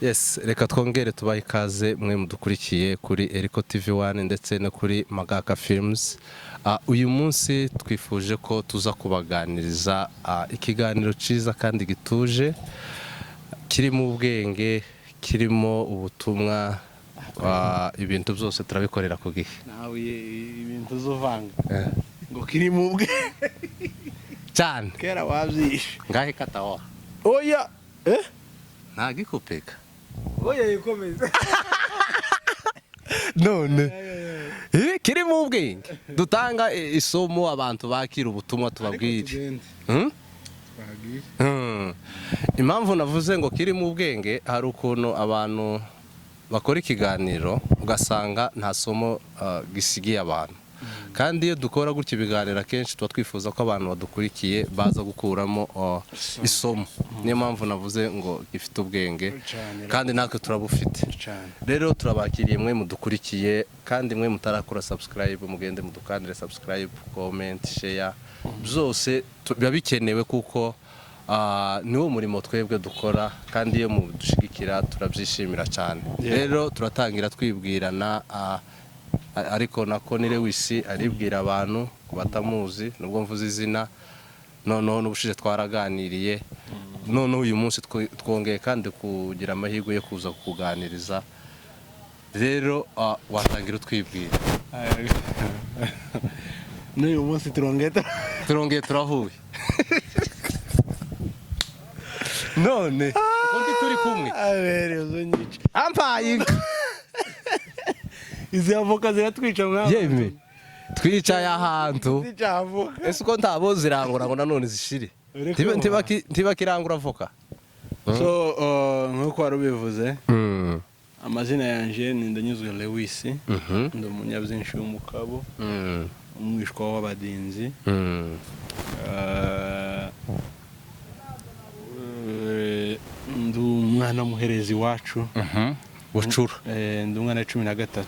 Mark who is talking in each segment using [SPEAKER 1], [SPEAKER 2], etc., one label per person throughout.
[SPEAKER 1] Yes, reka twongere tubahe ikaze mwe mudukurikiye kuri Eriko TV 1 ndetse no kuri Magaka Films. Uyu munsi twifuje ko tuza kubaganiriza ikiganiro cyiza kandi gituje, kirimo ubwenge, kirimo ubutumwa. Ibintu byose turabikorera ku gihe.
[SPEAKER 2] Nawe ibintu uzuvanga ngo kiri mu bwe.
[SPEAKER 1] Cyane.
[SPEAKER 2] Kera wabyishe.
[SPEAKER 1] Ngahe katawa.
[SPEAKER 2] Oya, eh.
[SPEAKER 1] Ntagikupeka.
[SPEAKER 2] Oya, yikomeze.
[SPEAKER 1] None kirimo ubwenge, dutanga isomo, abantu bakira ubutumwa tubabwire. Hmm? Impamvu navuze ngo kirimo ubwenge, hari ukuntu abantu bakora ikiganiro ugasanga nta somo gisigiye abantu. Kandi iyo dukora gutya ibiganiro, akenshi tuba twifuza ko abantu badukurikiye baza gukuramo isomo. Niyo mpamvu navuze ngo gifite ubwenge.
[SPEAKER 2] Cyane.
[SPEAKER 1] Kandi natwe turabufite.
[SPEAKER 2] Cyane.
[SPEAKER 1] Rero turabakiriye mwe mudukurikiye, kandi mwe mutarakora subscribe, mugende mudukandire subscribe, comment, share, byose biba bikenewe kuko niwo murimo twebwe dukora, kandi iyo mudushigikira turabyishimira cyane. Rero turatangira twibwirana, ariko nako ni Lewis aribwira abantu ku batamuzi, nubwo mvuze izina. Noneho n'ubushize twaraganiriye, noneho uyu munsi twongeye kandi kugira amahirwe yo kuza kukuganiriza. Rero watangira utwibwira.
[SPEAKER 2] N'uyu munsi turongeta.
[SPEAKER 1] Turongeye turahuye none undi turi kumwe.
[SPEAKER 2] Abereye uzunyica.
[SPEAKER 1] Ampaye inka.
[SPEAKER 2] Izi avoka ziratwica mwana.
[SPEAKER 1] Yemwe, twicaye ahantu.
[SPEAKER 2] Zica avoka.
[SPEAKER 1] Ese uko ntabo zirangura ngo nanone zishire?
[SPEAKER 2] Uri kumva?
[SPEAKER 1] Ntibakirangura avoka.
[SPEAKER 2] So nk'uko wari ubivuze, amazina yanjye ni Ndanyuzwe Lewis. Ndi umunyabyinshi w'umukabo, umwishwa w'abadinzi. Ndi umwana w'umuherezi iwacu.
[SPEAKER 1] Bucura.
[SPEAKER 2] Ndi umwana wa 13.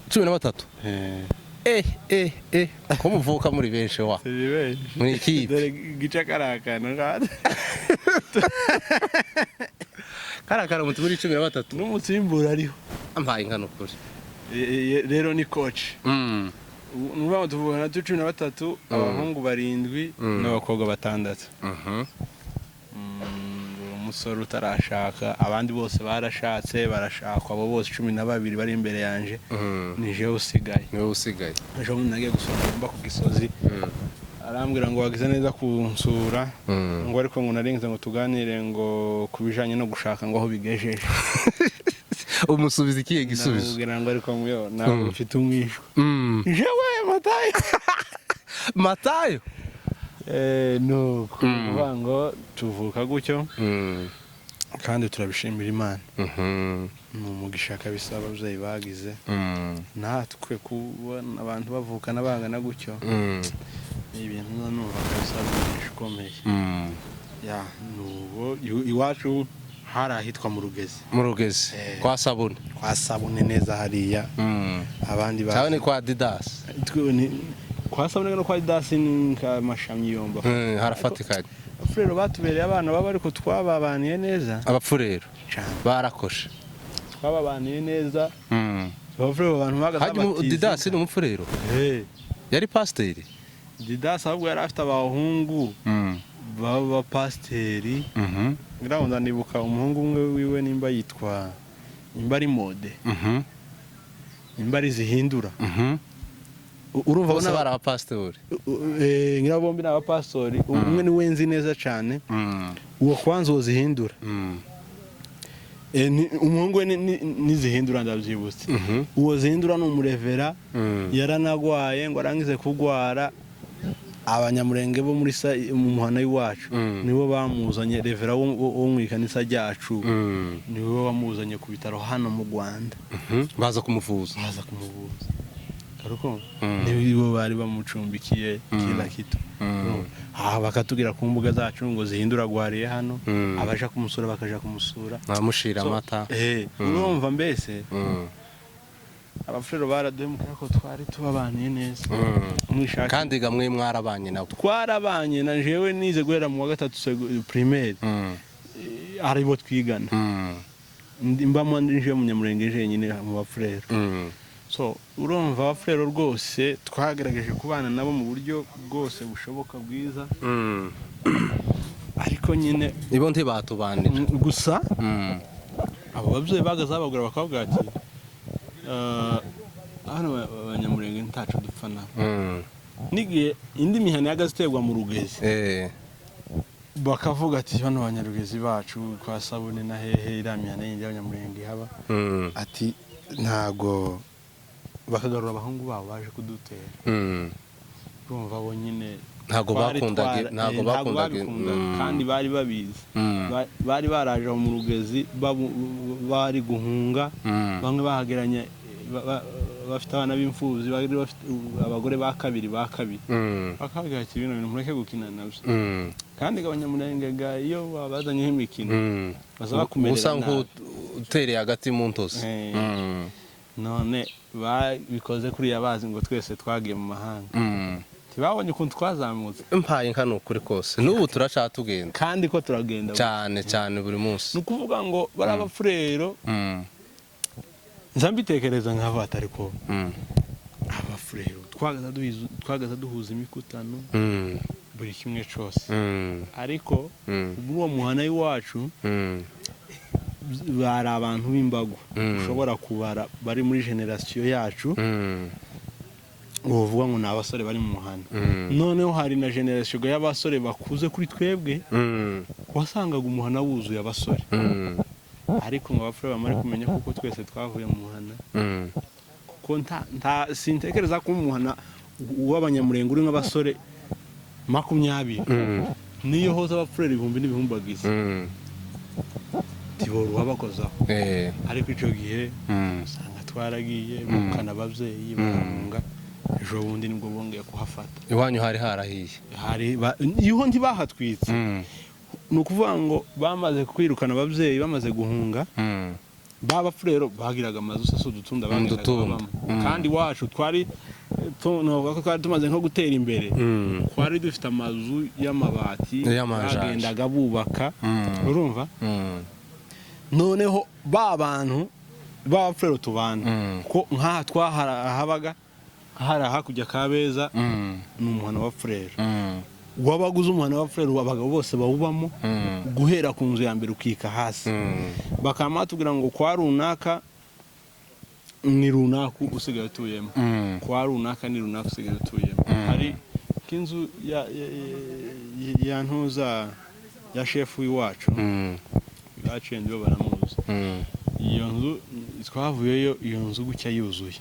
[SPEAKER 1] 13?
[SPEAKER 2] Eh.
[SPEAKER 1] Eh eh eh, ko muvuka muri benshi wa?
[SPEAKER 2] Turi benshi.
[SPEAKER 1] Muri ikipe.
[SPEAKER 2] Dore gica kari akantu
[SPEAKER 1] Karakara muti muri 13.
[SPEAKER 2] N'umutsimbura ariho.
[SPEAKER 1] Ampaye inka nukuri.
[SPEAKER 2] Rero ni coach. Ni ukuvuga ngo tuvugana turi 13, abahungu barindwi n'abakobwa batandatu. Ndi umusore utarashaka, abandi bose barashatse, barashakwa, abo bose 12 bari imbere yanje, ni jewe usigaye.
[SPEAKER 1] Niwe usigaye.
[SPEAKER 2] Ejo bundi nagiye gusura mba ku Gisozi, arambwira ngo wagize neza kunsura, ngo ariko ngo narinze ngo tuganire ngo ku bijanye no gushaka, ngo aho bigejeje.
[SPEAKER 1] Umusubiza ikihe gisubizo?
[SPEAKER 2] Ndamubwira ngo ariko muyo ntabwo mfite umwishwa. Jewe Matayo.
[SPEAKER 1] Matayo.
[SPEAKER 2] Nuko kuvuga ngo tuvuka gutyo, kandi turabishimira Imana. Ni umugisha kabisa ababyeyi bagize natwe kubona abantu bavukana bangana gutyo. Ni ibintu numva kabisa ari umugisha ukomeye. Ya, nubo iwacu hari ahitwa mu Rugezi.
[SPEAKER 1] Mu Rugezi.
[SPEAKER 2] Eh.
[SPEAKER 1] Kwa Sabune.
[SPEAKER 2] Kwa Sabune neza hariya. Abandi
[SPEAKER 1] Cyangwa ni kwa Didas?
[SPEAKER 2] Kwa Sabune no kwa Didasi ni nk'amashami yombi.
[SPEAKER 1] Harafatikanye.
[SPEAKER 2] Abafurero batubereye abana baba, ariko twababaniye neza.
[SPEAKER 1] Abapfurero?
[SPEAKER 2] Cyane.
[SPEAKER 1] Barakoshe.
[SPEAKER 2] Twababaniye neza. Abafurero, abantu bahagaze.
[SPEAKER 1] Hajya Didas ni umupfurero? Yari pasiteri?
[SPEAKER 2] Didasi ahubwo yari afite abahungu b'abapasiteri. Ngira ngo ndanibuka umuhungu umwe wiwe, nimba yitwa, nimba ari Mode, nimba ari Zihindura. Urumva
[SPEAKER 1] Bose
[SPEAKER 2] bona
[SPEAKER 1] bari abapasitori?
[SPEAKER 2] Ngira bombi ni abapasitori. Umwe ni we nzi neza cyane, uwo kwanza, uwo Zihindura. Umuhungu we ni Zihindura, ndabyibutse. Uwo Zihindura ni umurevera. Yaranagwaye, ngo arangize kugwara, Abanyamurenge bo muri mu muhana w'iwacu nibo bamuzanye, revera wo mu ikanisa ryacu nibo bamuzanye ku bitaro hano mu Rwanda.
[SPEAKER 1] Baza kumuvuza.
[SPEAKER 2] Baza kumuvuza. Aruko nibo bari bamucumbikiye kila kitu. Aha bakatubwira ku mbuga zacu ngo Zihindura agwariye hano, abaja kumusura bakaja kumusura.
[SPEAKER 1] Bamushira
[SPEAKER 2] So,
[SPEAKER 1] amata.
[SPEAKER 2] Urumva mbese abafurero baraduhemuka ko twari tubabaniye neza. Umwishaki.
[SPEAKER 1] Kandi gamwe mwarabanye nabo?
[SPEAKER 2] Twarabanye na jewe nize guhera mu wa gatatu primaire, aribo twigana. Mbamo nje Munyamurenge jenyine mu Bafurero. So urumva, Abafurero rwose twagerageje kubana nabo mu buryo bwose bushoboka bwiza, ariko nyine
[SPEAKER 1] Ibo ntibatubanira.
[SPEAKER 2] Gusa abo babyeyi bagaze bababwira, bakavuga ati: "Hano Abanyamurenge ntacu dupfa nabo." N'igihe indi mihana yagaze iterwa mu Rugezi, bakavuga ati: "Bano banyarugezi bacu kwa Sabune na hehe, iriya mihana yindi y'Abanyamurenge ihaba," ati ntago bakagarura abahungu babo baje kudutera. Urumva bo nyine
[SPEAKER 1] Ntago
[SPEAKER 2] twari
[SPEAKER 1] bakundaga ntago
[SPEAKER 2] ntago
[SPEAKER 1] bakundaga
[SPEAKER 2] babikundaga, kandi bari babizi. Bari baraje aho mu Rugezi, bari guhunga. Bamwe bahageranye bafite abana b'imfubyi, bari bafite abagore ba kabiri ba kabiri. Bakavuga ati: "Bino bintu mureke gukina nabyo." Kandi Abanyamurenge ga iyo babazanyeho imikino baza bakumerera
[SPEAKER 1] Usa
[SPEAKER 2] nabi.
[SPEAKER 1] nk'utereye hagati mu ntozi.
[SPEAKER 2] None babikoze kuriya bazi ngo twese twagiye mu mahanga. Ntibabonye ukuntu twazamutse.
[SPEAKER 1] Mpaye nka ni ukuri kose, n'ubu tugenda.
[SPEAKER 2] Kandi ko turagenda.
[SPEAKER 1] Cyane cyane, buri munsi.
[SPEAKER 2] Ni ukuvuga ngo bari Abafurero. Nza mbitekereza nk'aho atari ko Abafurero twagaza duhuza imikutano, buri kimwe cyose, ariko muri uwo muhana w'iwacu bari abantu b'imbago ushobora kubara bari muri génération yacu, uvuga ngo ni abasore bari mu muhanda. Noneho hari na génération y'abasore bakuze kuri twebwe. Wasangaga umuhana wuzuye abasore, ariko ngo Abafurero bamare kumenya kuko twese twavuye mu muhana, kuko nta sintekereza ko umuhana w'Abanyamurenge uri nk'abasore 20, niyo hoza Abafurero ibihumbi n'ibihumbagiza, tiboruha bakozaho. Ariko icyo gihe usanga twaragiye birukana ababyeyi, barahunga. Ejo bundi nibwo bongeye kuhafata.
[SPEAKER 1] Iwanyu hari harahiye.
[SPEAKER 2] Hari iho ntibahatwitse. Ni ukuvuga ngo bamaze kwirukana ababyeyi, bamaze guhunga, ba Bafurero bagiraga amazu se udutunda bagendaga
[SPEAKER 1] Udutunda.
[SPEAKER 2] babamo. Kandi iwacu twari novuga ko twari tumaze nko gutera imbere. Twari dufite amazu y'amabati
[SPEAKER 1] Y'amajanja.
[SPEAKER 2] bagendaga bubaka. Urumva, noneho ba bantu b'Abafurero tubana, ko nk'aha twahabaga hari hakurya Kabeza, ni umuhana wa Furero. Wabaga uzi umuhana wa Furero, abagabo bose bawubamo, guhera ku nzu ya mbere ukika hasi. Bakaba batubwira ngo kwa runaka ni runaka usigaye utuyemo, kwa runaka ni runaka usigaye utuyemo. Hari nk'inzu ya ntuza ya shefu w'iwacu, baciye ndibo baramuzi. Iyo nzu twavuyeyo, iyo nzu gutya yuzuye.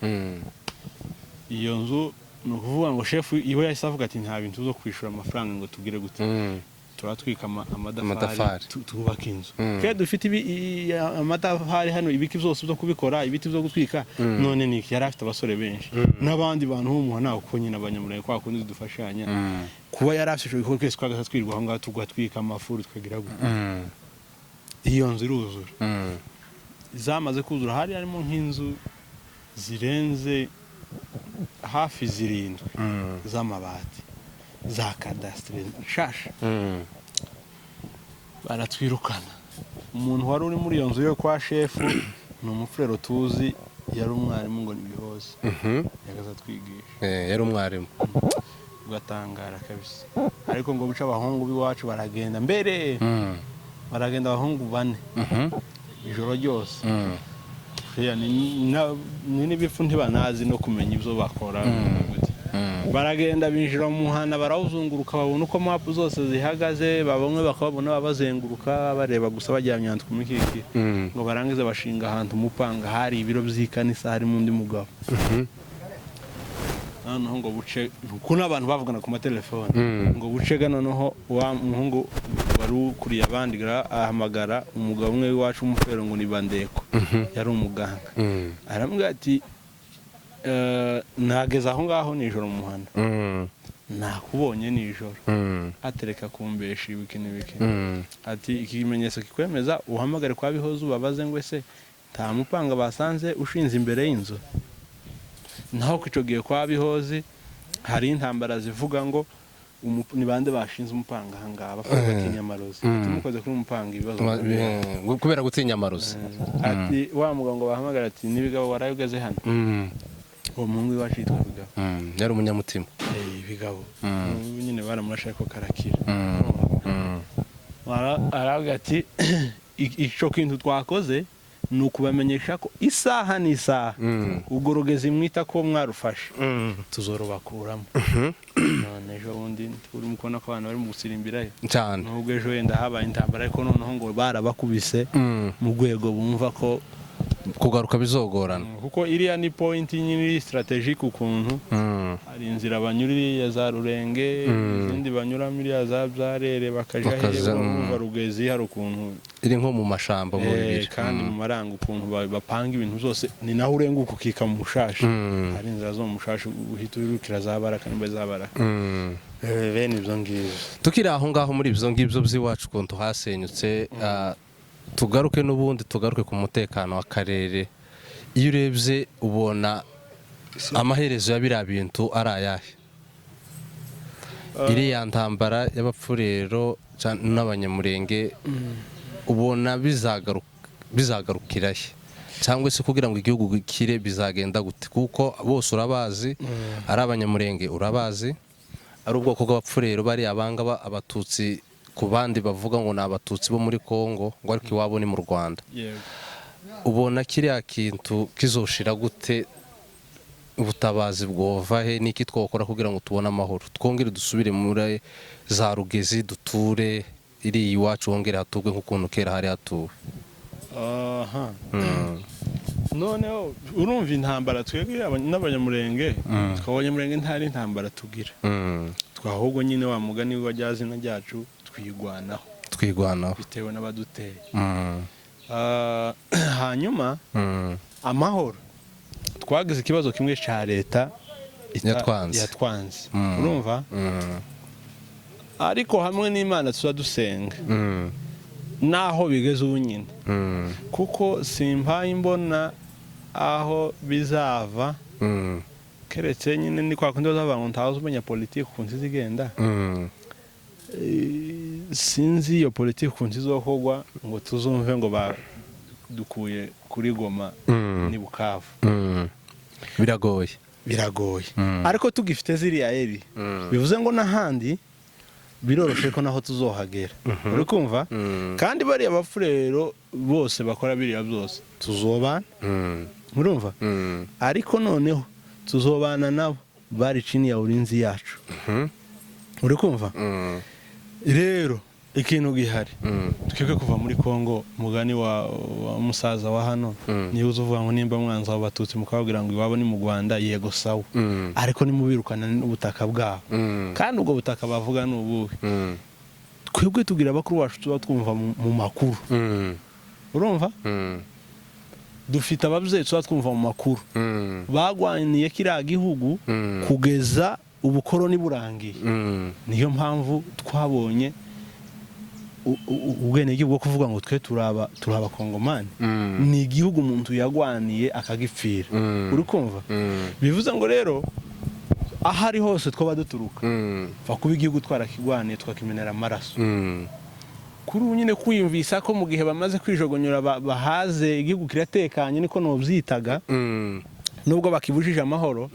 [SPEAKER 2] Iyo nzu, ni ukuvuga ngo shefu iwe yahise avuga ati: "Nta bintu zo kwishyura amafaranga ngo tugire gute, turatwika amatafari,
[SPEAKER 1] Amatafari.
[SPEAKER 2] twubaka inzu." Twe dufite amatafari hano, ibiki byose byo kubikora, ibiti byo gutwika. None niki yari afite abasore benshi n'abandi bantu bo mu muhana, kuko nyine Abanyamurenge kwa kundi dufashanya. Kuba yari afite icyo gikorwa, twese twagasa twirwa aho ngaho, tugatwika amafuru, tukagira gute. Iyo nzu iruzura. Zamaze kuzura, hari harimo nk'inzu zirenze hafi zirindwi z'amabati za kadasiteri nshasha. Baratwirukana. Umuntu wari uri muri iyo nzu yo kwa shefu ni Umufurero tuzi, yari umwarimu ngo ni Bihoze, yagaze atwigisha.
[SPEAKER 1] Yari umwarimu.
[SPEAKER 2] Ugatangara kabisa. Ariko ngo buce abahungu b'iwacu baragenda mbere. Baragenda abahungu bane, ijoro ryose. Ni n'ibifu, ntibanazi no kumenya ibyo bakora. Baragenda binjira mu muhanda, barawuzunguruka, babona uko mapu zose zihagaze. Bamwe bakababona babazenguruka, bareba gusa, baryamye ahantu ku mikiki. Ngo barangize bashinga ahantu umupanga, hari ibiro by'ikanisa, harimo undi mugabo. Noneho ngo buce, kuko n'abantu bavugana ku matelefone, ngo bucega noneho wa muhungu wari ukuriye abandi ahamagara umugabo umwe w'iwacu w'Umufurero ngo ni Bandeko, yari umuganga. Aramubwira ati: "Nageze aho ngaho nijoro mu muhanda, nakubonye nijoro." Atereka kumbesha ibiki n'ibiki. Ati: "Ikimenyetso kikwemeza, uhamagare kwa Bihoze ubabaze ngo ese nta mupanga basanze ushinze imbere y'inzu?" Naho ku icyo gihe kwa Bihozi hari intambara zivuga ngo Ni bande bashinze umupanga ahangaha? Abapfumu batinya amarozi. Tumukoze kuri umupanga, ibibazo
[SPEAKER 1] Kubera gutinya amarozi.
[SPEAKER 2] Ati wa mugabo ngo bahamagara, ati n'ibigabo waraye ugeze hano. Uwo muhungu iwacu yitwa Bigabo.
[SPEAKER 1] Yari umunyamutima.
[SPEAKER 2] Bigabo. Ubu nyine baramurashe ariko karakira. Aravuga ati ico kintu twakoze ni ukubamenyesha ko isaha n'isaha ubwo rugezi mwita ko mwarufashe tuzorobakuramo. None ejo bundi urimo kubona ko abantu bari mu gusirimbirayo.
[SPEAKER 1] Cyane.
[SPEAKER 2] Nubwo ejo wenda habaye intambara, ariko noneho ngo barabakubise mu rwego bumva ko
[SPEAKER 1] kugaruka bizogorana.
[SPEAKER 2] Kuko iriya ni point nyine iri stratégique ukuntu hari inzira banyura iriya za Rurenge, izindi banyuramo iriya za Byarere, bakaja
[SPEAKER 1] Bakaja,
[SPEAKER 2] hehe. Urumva Rugezi hari ukuntu
[SPEAKER 1] iri nko mu mashamba, mu bibiri.
[SPEAKER 2] Kandi mu Maranga ukuntu bapanga ibintu byose, ni naho urenguka ukika mu Mushashi. Hari inzira zo mu Mushashi uhita wirukira za Baraka, nimba za Baraka. Bene ibyo ngibyo.
[SPEAKER 1] Tukiri aho ngaho muri ibyo ngibyo by'iwacu ukuntu hasenyutse, tugaruke n'ubundi, tugaruke ku mutekano w'akarere. Iyo urebye ubona amaherezo ya biriya bintu ari ayahe? Iriya ntambara y'Abapfurero n'Abanyamurenge, ubona bizagarukira he? Cyangwa se kugira ngo igihugu gikire bizagenda gute? Kuko bose urabazi, ari Abanyamurenge urabazi, ari ubwoko bw'Abapfurero, bariya banga Abatutsi ku bandi bavuga ngo ni Abatutsi bo muri Kongo, ngo ariko iwabo ni mu Rwanda. Ubona kiriya kintu kizoshira gute? Ubutabazi bwova he? Niki twakora kugira ngo tubone amahoro, twongere dusubire muri za Rugezi, duture iri iwacu, wongere hatubwe nk'ukuntu kera hari hatuwe?
[SPEAKER 2] Aha, noneho urumva intambara twebwe n'Abanyamurenge, twe Abanyamurenge ntari intambara tugira. Twahubwo nyine wa mugani wa rya zina ryacu, twigwanaho.
[SPEAKER 1] Twigwanaho.
[SPEAKER 2] Bitewe n'abaduteye. Hanyuma amahoro, twagize ikibazo kimwe cya leta
[SPEAKER 1] Yatwanze.
[SPEAKER 2] Yatwanze. Urumva, ariko hamwe n'Imana tuba dusenga naho bigeze ubu nyine, kuko simpaye imbona aho bizava, keretse nyine ni kwa kundi bazavuga ngo ntazi umenya politiki ukuntu izigenda. Sinzi iyo politiki ukuntu izokorwa ngo tuzumve ngo badukuye kuri Goma ni Bukavu.
[SPEAKER 1] Biragoye.
[SPEAKER 2] Biragoye. Ariko tugifite ziriya eri, bivuze ngo n'ahandi biroroshe ko naho tuzohagera, uri kumva? Kandi bariya Bapfurero bose bakora biriya byose tuzobana. Urumva? Ariko noneho tuzobana nabo bari chini ya ulinzi yacu. Uri kumva? Rero ikintu gihari, twebwe kuva muri Kongo, mugani wa musaza wa hano, niba uza uvuga ngo nimba mwanza abo Batutsi mukababwira ngo iwabo ni mu Rwanda, yego sawa, ariko nimubirukana n'ubutaka bwabo. Kandi ubwo butaka bavuga ni ubuhe? Twebwe tugira abakuru bacu tuba twumva mu makuru. Urumva? Dufite ababyeyi tuba twumva mu makuru bagwaniye kiriya gihugu kugeza ubukoroni burangiye. Niyo mpamvu twabonye ubwenegihugu bwo kuvuga ngo twe turi Abakongomani. Ni igihugu umuntu yagwaniye akagipfira. Uri kumva? Bivuze ngo rero aho ari hose twaba duturuka, pfa kuba igihugu twarakigwaniye, tukakimenera amaraso. Kuri ubu nyine kwiyumvisa ko mu gihe bamaze kwijogonyora bahaze, igihugu kiratekanye, niko nobyitaga, nubwo bakibujije amahoro,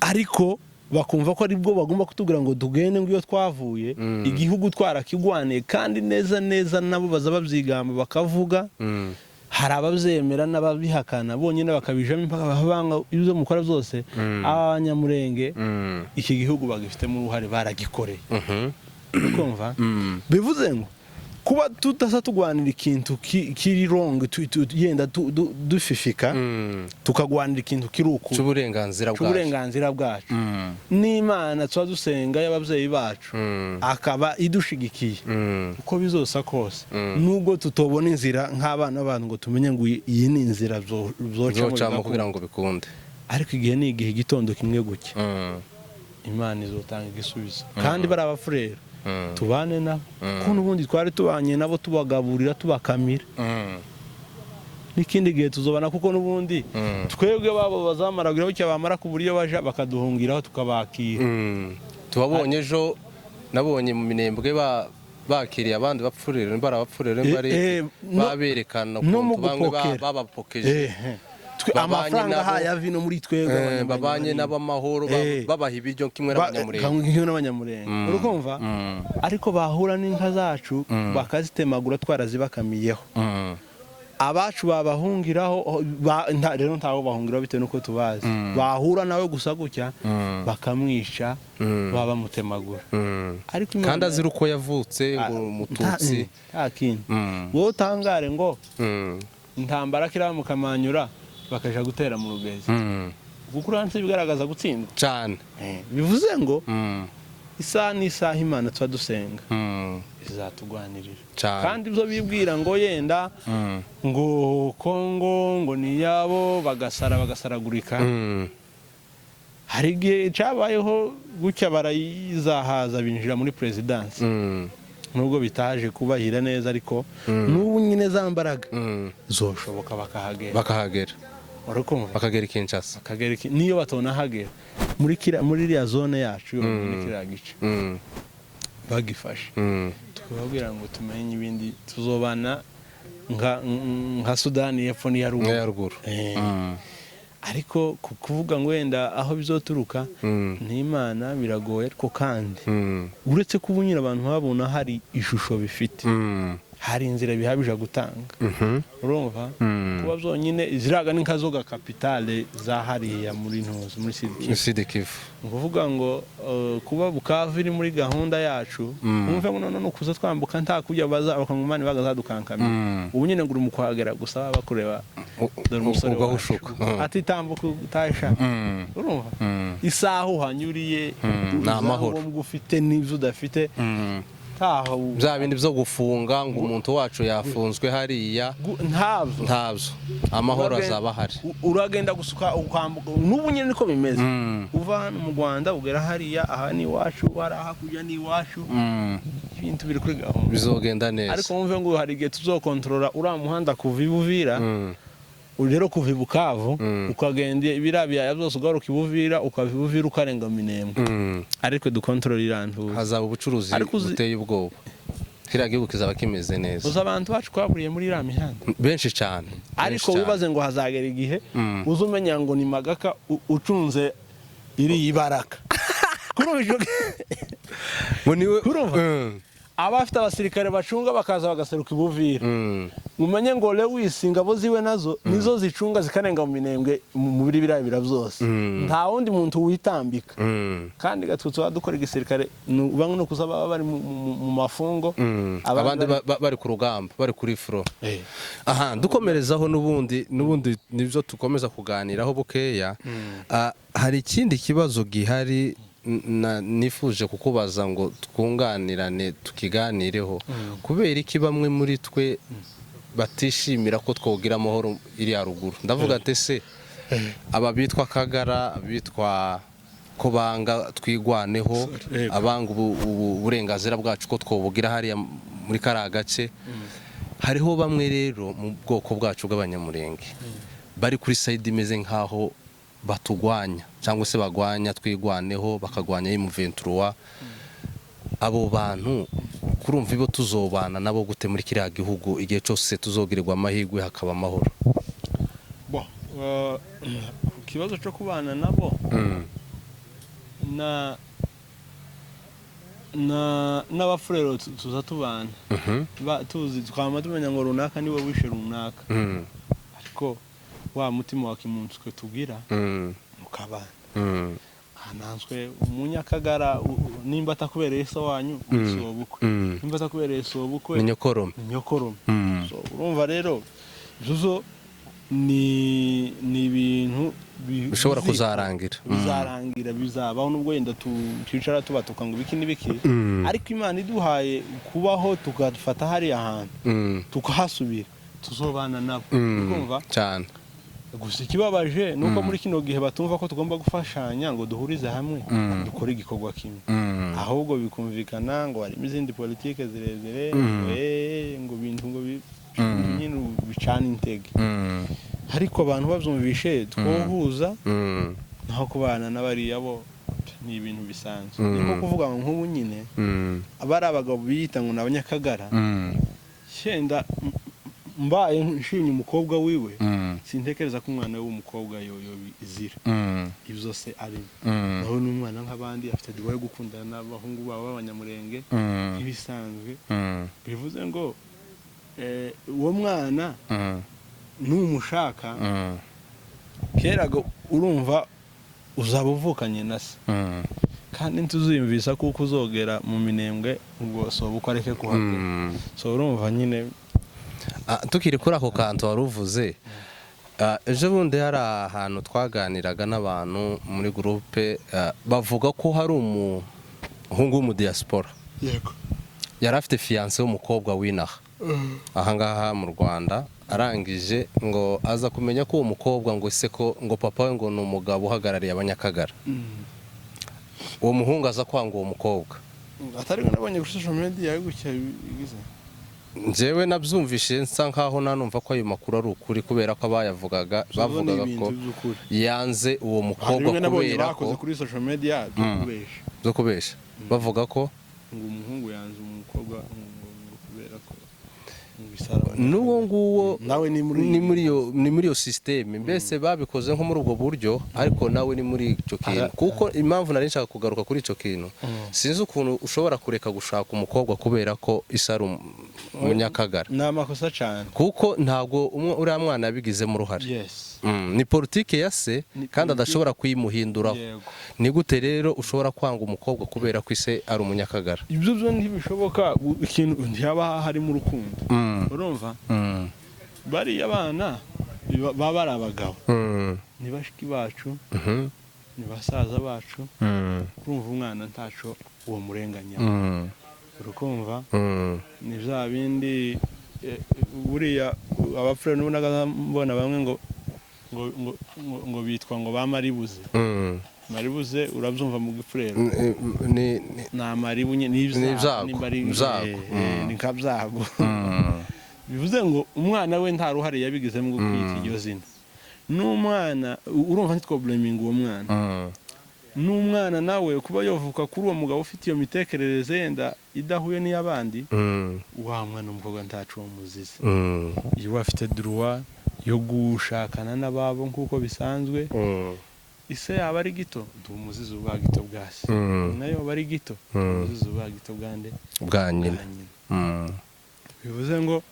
[SPEAKER 2] ariko bakumva ko aribwo bagomba kutubwira ngo tugende, ngo iyo twavuye, igihugu twarakigwaniye kandi neza neza, nabo baza babyigamba bakavuga. Hari ababyemera n'ababihakana, bonyine bakabijamo impaka, banga ibyo mukora byose. Abanyamurenge iki gihugu bagifitemo uruhare, baragikoreye. Ukumva? Bivuze ngo kuba tudasa tugwanira ikintu kiri wrong, yenda dufifika, tukagwanira ikintu kiri ukuri
[SPEAKER 1] cy'uburenganzira bwacu.
[SPEAKER 2] Cy'uburenganzira bwacu, n'Imana tuba dusenga y'ababyeyi bacu akaba idushigikiye, uko bizosa kose, nubwo tutobona inzira nk'abana b'abantu ngo tumenye ngo iyi ni inzira zocamo
[SPEAKER 1] zocamo
[SPEAKER 2] bigakunda.
[SPEAKER 1] Kugira ngo bikunde.
[SPEAKER 2] Ariko igihe ni igihe, igitondo kimwe gucya, Imana izotanga igisubizo. Kandi bari Abafurero, tubane nabo, kuko n'ubundi twari tubanye nabo, tubagaburira, tubakamira. N'ikindi gihe tuzobana, kuko n'ubundi twebwe babo bazamara kugira gutya, bamara ku buryo baja bakaduhungiraho, tukabakira.
[SPEAKER 1] Tubabonye ejo Nabonye mu Minembwe bakiriye abandi bapfurire, barabapfurire bari baberekana
[SPEAKER 2] no mu
[SPEAKER 1] ukuntu bamwe
[SPEAKER 2] gupokera.
[SPEAKER 1] babapokeje. Babanye
[SPEAKER 2] Amafaranga
[SPEAKER 1] nabo.
[SPEAKER 2] haye avi no muri twebwe Abanyamurenge
[SPEAKER 1] Babanye
[SPEAKER 2] banini.
[SPEAKER 1] nabo amahoro, babaha ibiryo kimwe n'Abanyamurenge.
[SPEAKER 2] Kimwe n'Abanyamurenge, urukumva? Ariko bahura n'inka zacu bakazitemagura twarazibakamiyeho. Abacu babahungiraho, rero ntaho bahungiraho bitewe n'uko tubazi. Bahura nawe gusa gutya bakamwica, baba bamutemagura. Ariko
[SPEAKER 1] Kandi azira uko yavutse ngo Umututsi.
[SPEAKER 2] Nta kindi. Wowe utangare ngo intambara kiriya mukamanyura bakaja gutera mu Rugezi, kuko uranse bigaragaza gutsindwa.
[SPEAKER 1] Cyane.
[SPEAKER 2] Bivuze ngo isaha n'isaha Imana tuba dusenga izatugwanirira.
[SPEAKER 1] Cyane.
[SPEAKER 2] Kandi ibyo bibwira ngo yenda ngo Kongo ngo ni iyabo, bagasara bagasaragurika. Hari igihe cyabayeho gutya barayizahaza binjira muri perezidansi, nubwo bitaje kubahira neza, ariko n'ubu nyine za mbaraga zoshoboka bakahagera.
[SPEAKER 1] Bakahagera.
[SPEAKER 2] Urakumva?
[SPEAKER 1] Bakagera i Kinshasa.
[SPEAKER 2] Bakagera niyo batonahagera muri iriya zone yacu yonyine, kiriya gice bagifashe, tukababwira ngo tumenye ibindi tuzobana nka Sudani y'Epfo n'iya ruguru.
[SPEAKER 1] Nk'iya ruguru.
[SPEAKER 2] Ariko ku kuvuga ngo wenda aho bizoturuka n'Imana biragoye, ariko kandi uretse ko ubu nyine abantu babona hari ishusho bifite, hari inzira bihabije gutanga, urumva? Kuba byonyine ziraga n'inkazoga capitale za hariya muri ntuzi muri Sud-Kivu.
[SPEAKER 1] Sud Kivu.
[SPEAKER 2] Ni ukuvuga ngo kuba Bukavu iri muri gahunda yacu, wumve ngo none ukuza twambuka nta kujya baza Abakongomani bagazadukankamira. Ubu nyine ngo uri mu kuhagera gusa baba bakureba, dore umusore wacu
[SPEAKER 1] Ugahushuka.
[SPEAKER 2] Ati tambuka utasha, urumva? Isaha uhanyuriye,
[SPEAKER 1] Ni amahoro.
[SPEAKER 2] Ibyangombwa ufite n'ibyo udafite, ntaho.
[SPEAKER 1] Bya bindi byo gufunga ngo umuntu wacu yafunzwe hariya,
[SPEAKER 2] Ntabyo.
[SPEAKER 1] ntabyo, amahoro azaba ahari.
[SPEAKER 2] Uragenda gusuka ukambuka, n'ubu nyine niko bimeze. Uva hano mu Rwanda ugera hariya, aha ni iwacu, hariya hakurya ni iwacu. Ibintu biri kuri gahunda.
[SPEAKER 1] Bizogenda neza.
[SPEAKER 2] Ariko wumve ngo hari igihe tuzokontorora uriya muhanda kuva i Buvira, rero kuva i Bukavu ukagenda biriya biyaya byose, ugaruka i Buvira, ukava i Buvira ukarenga Minembwe, ariko dukontorora iriya ntuza.
[SPEAKER 1] Hazaba ubucuruzi
[SPEAKER 2] Ariko
[SPEAKER 1] buteye ubwoba, kiriya gihugu kizaba kimeze neza.
[SPEAKER 2] Uzi abantu bacu twaburiye muri iriya mihanda?
[SPEAKER 1] Benshi cyane,
[SPEAKER 2] Ariko
[SPEAKER 1] benshi cyane.
[SPEAKER 2] wibaze ngo hazagera igihe uze umenya ngo ni Magaka ucunze iriya ibaraka. Kurumva
[SPEAKER 1] Ngo niwe.
[SPEAKER 2] Urumva? Abafite abasirikare bacunga bakaza bagaseruka i Buvira, umenye ngo Lewis ingabo ziwe nazo nizo zicunga zikarenga mu Minembwe, muri biriya bira byose. Nta wundi muntu witambika. Kandi gatutsi dukora igisirikare bamwe no kuza baba bari mu mafungo,
[SPEAKER 1] abandi
[SPEAKER 2] bari-
[SPEAKER 1] bari ku rugamba, bari kuri front. Aha dukomerezaho n'ubundi nibyo tukomeza kuganiraho bukeya. Hari ikindi kibazo gihari nifuje kukubaza ngo twunganirane tukiganireho. Kubera iki bamwe muri twe batishimira ko twogira amahoro iriya ruguru? Ndavuga ati se aba bitwa Kagara, abitwa ko banga Twigwaneho, abanga uburenganzira bwacu ko twobugira hariya muri kariya gace. Hariho bamwe rero mu bwoko bwacu bw'Abanyamurenge bari kuri side imeze nk'aho batugwanya cyangwa se bagwanya Twigwaneho, bakagwanya M23. Abo bantu kurumva ibo tuzobana nabo gute muri kiriya gihugu igihe cyose tuzogirirwa amahirwe hakaba amahoro?
[SPEAKER 2] Bo, ku kibazo cyo kubana nabo na na n'Abafurero tuza tubana. Tuzi twama tumenya ngo runaka niwe wishe runaka, ariko wa mutima wa kimuntu twe tugira mukabana. Hananswe Umunyakagara nimba atakubereye so wanyu ni sobukwe, nimba atakubereye sobukwe
[SPEAKER 1] ni nyokorome.
[SPEAKER 2] Ni nyokorome. So, urumva rero ibyo zo ni ibintu
[SPEAKER 1] bishobora kuzarangira.
[SPEAKER 2] Bizarangira, bizabaho, nubwo wenda twicara tubatuka ngo ibiki n'ibiki, ariko Imana iduhaye kubaho tugafata hariya hantu tukahasubira, tuzobana nabo. Urumva?
[SPEAKER 1] Cyane.
[SPEAKER 2] Gusa ikibabaje ni uko muri kino gihe batumva ko tugomba gufashanya ngo duhurize hamwe, dukore igikorwa kimwe, ahubwo bikumvikana ngo harimo izindi politike zirezire, ngo ngo bintu ngo nyine bicana intege. Ariko abantu babyumvishe twohuza, naho kubana n'abariya bo Ni ibintu bisanzwe, ni nko kuvuga ngo nk'ubu nyine aba ari abagabo biyita ngo ni Abanyakagara. Cyenda mbaye nshimye umukobwa wiwe, sintekereza ko umwana we w'umukobwa yo izira ibyo se arimo. Nawe ni umwana nk'abandi, afite droit yo gukundana n'abahungu babo b'Abanyamurenge nk'ibisanzwe. Bivuze ngo uwo mwana numushaka kera urumva uzaba uvukanye na se, kandi ntituziyumvisa kuko uzogera mu Minembwe ubwo soba uko areke kuhagera. So urumva nyine.
[SPEAKER 1] Ah, tukiri kuri ako kantu wari uvuze, ejo bundi hari ahantu twaganiraga n'abantu muri groupe, bavuga ko hari umuhungu w'umudiyasipora yari afite fiancée w'umukobwa w'inaha ahangaha mu Rwanda. Arangije ngo aza kumenya ko uwo mukobwa ngo ese ko ngo papa we ngo ni umugabo uhagarariye Abanyakagara. Uwo muhungu aza kwanga uwo mukobwa.
[SPEAKER 2] Atari ngo nabonye kuri social media gutya bigize.
[SPEAKER 1] Njyewe nabyumvise nsa nkaho nanumva ko ayo makuru ari ukuri, kubera ko abayavugaga bavugaga ko
[SPEAKER 2] by'ukuri
[SPEAKER 1] yanze uwo
[SPEAKER 2] hari
[SPEAKER 1] mukobwa
[SPEAKER 2] bimwe nabonye
[SPEAKER 1] kubera
[SPEAKER 2] bakoze
[SPEAKER 1] ko
[SPEAKER 2] kuri social media byo kubesha.
[SPEAKER 1] Zo kubesha, bavuga ko
[SPEAKER 2] ngo umuhungu yanze umukobwa ngo kubera ko ngo isara.
[SPEAKER 1] N'uwo nguwo
[SPEAKER 2] nawe ni muri
[SPEAKER 1] ni muri iyo système. Mbese babikoze nko muri ubwo buryo, ariko nawe ni muri icyo kintu. Kuko impamvu nari nshaka kugaruka kuri icyo kintu, sinzi ukuntu ushobora kureka gushaka umukobwa kubera ko isa ari Umunyakagara.
[SPEAKER 2] Ni amakosa cyane.
[SPEAKER 1] Kuko ntabwo uriya mwana yabigizemo uruhare. Ni politike ya se
[SPEAKER 2] Ni
[SPEAKER 1] kandi
[SPEAKER 2] politike.
[SPEAKER 1] adashobora kuyimuhinduraho. Ni gute rero ushobora kwanga umukobwa kubera ko ise ari Umunyakagara?
[SPEAKER 2] Ibyo byo ntibishoboka. Ikintu ntihaba harimo urukundo, urumva bariya bana baba ari abagabo, ni bashiki bacu, ni basaza bacu. Urumva umwana ntaco uwo murenganya, urukumva ni bya bindi buriya abapfura n'ubunaga mbona bamwe ngo bitwa ngo ba maribuze. Maribuze urabyumva mu gifurero?
[SPEAKER 1] Ni
[SPEAKER 2] Ni amaribu nyine, ni
[SPEAKER 1] Ni ibyago,
[SPEAKER 2] nimba ari
[SPEAKER 1] ibyago.
[SPEAKER 2] Ni nka byago. Bivuze ngo umwana we nta ruhare yabigizemo ngo kwita iryo zina. N'umwana urumva ntitwoblaminga uwo mwana. N'umwana nawe kuba yovuka kuri uwo mugabo ufite iyo mitekerereze yenda idahuye n'iy'abandi, wa mwana w'umukobwa ntacu uwo muzizi. Iyo afite droit yo gushakana n'ababo nk'uko bisanzwe. Ise yaba ari gito, ndi umuzizi ubwa gito bwa se. Nayo yaba ari gito, umuzizi ubwa gito bwa nde?
[SPEAKER 1] Bwa nyina.
[SPEAKER 2] Bwa nyina. Bivuze ngo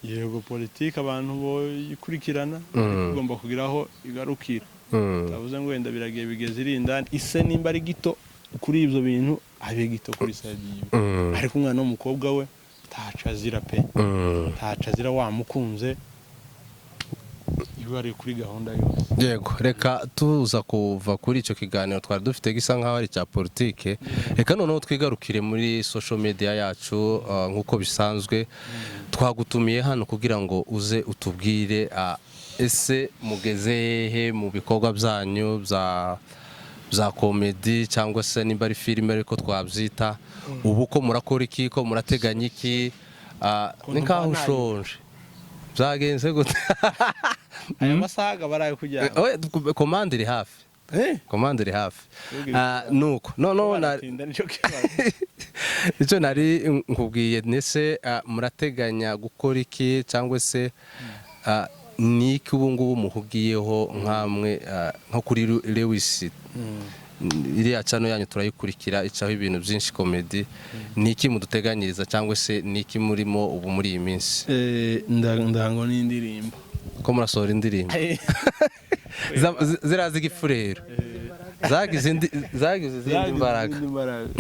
[SPEAKER 2] yego, politiki abantu boyikurikirana, ariko igomba kugira aho igarukira. Tavuze ngo wenda biragiye bigeze iri indani. Ise nimba ari gito kuri ibyo bintu, abe gito kuri side yiwe. Ariko umwana w'umukobwa we ntaco azira pe. Ntaco azira, wamukunze iyo ari kuri gahunda yose.
[SPEAKER 1] Yego, reka tuza kuva kuri icyo kiganiro twari dufite gisa nkaho ari icya politike, reka noneho twigarukire muri social media yacu. Nk'uko bisanzwe twagutumiye hano kugira ngo uze utubwire, ese mugeze hehe mu bikorwa byanyu bya comedy, cyangwa se nimba ari filime ariko twabyita ubu, ko murakora iki, ko murateganya iki? Ni nkaho ushonje, byagenze gute?
[SPEAKER 2] Aya masaha akaba ari ayo kuryama.
[SPEAKER 1] Oya, commande iri hafi. Commande iri hafi. Nuko noneho
[SPEAKER 2] Baratinda, nicyo kibazo.
[SPEAKER 1] Icyo nari nkubwiye nese, murateganya gukora iki, cyangwa se ni iki ubu ngubu muhugiyeho nk'amwe, nko kuri Lewis, iriya channel yanyu turayikurikira, icaho ibintu byinshi, comedy. Ni iki muduteganyiriza, cyangwa se ni iki murimo ubu muri iyi minsi?
[SPEAKER 2] Ndango n'indirimbo.
[SPEAKER 1] Ko murasohora indirimbo ziriya z'igifurero zagize izindi mbaraga.
[SPEAKER 2] Izindi mbaraga.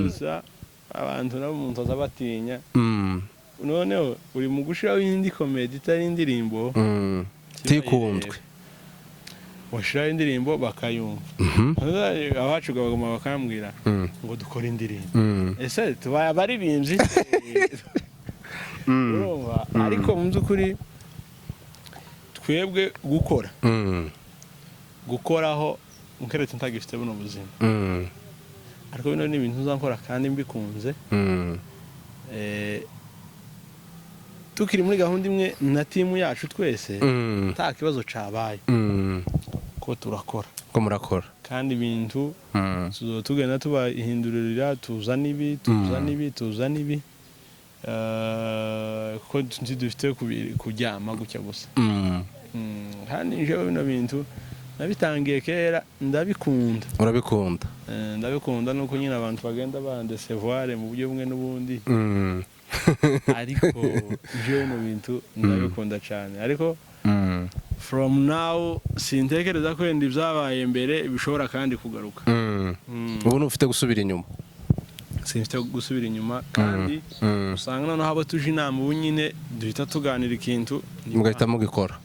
[SPEAKER 2] Gusa abantu nabo umuntu aza batinya. Noneho uri mu gushiraho indi comedy itari indirimbo.
[SPEAKER 1] Tikundwe.
[SPEAKER 2] Washiraho indirimbo bakayumva. Abacu baguma bakambwira ngo dukore indirimbo. Ese tubaye abaririmbyi? Urumva, ariko mu by'ukuri twebwe gukora gukoraho nkeretse ntagifite buno buzima, ariko bino ni ibintu nzakora kandi mbikunze. Tukiri muri gahunda imwe na team yacu twese, nta kibazo cabaye. Ko turakora.
[SPEAKER 1] Ko murakora.
[SPEAKER 2] Kandi ibintu tugenda tubahindurira, tuzana ibi, tuzana ibi, tuzana ibi, ko ntidufite kuryama gutya gusa. Kandi jewe bino bintu nabitangiye kera, ndabikunda.
[SPEAKER 1] Urabikunda.
[SPEAKER 2] Ndabikunda nuko nyine abantu bagenda bandecevoir mu buryo bumwe n'ubundi, ariko jewe bino bintu ndabikunda cyane. Ariko from now sintekereza ko wenda ibyabaye mbere bishobora kandi kugaruka.
[SPEAKER 1] Ubu ntufite gusubira inyuma.
[SPEAKER 2] Simfite gusubira inyuma, kandi usanga noneho abo tuje inama ubu nyine duhita tuganira ikintu
[SPEAKER 1] mugahita mugikora.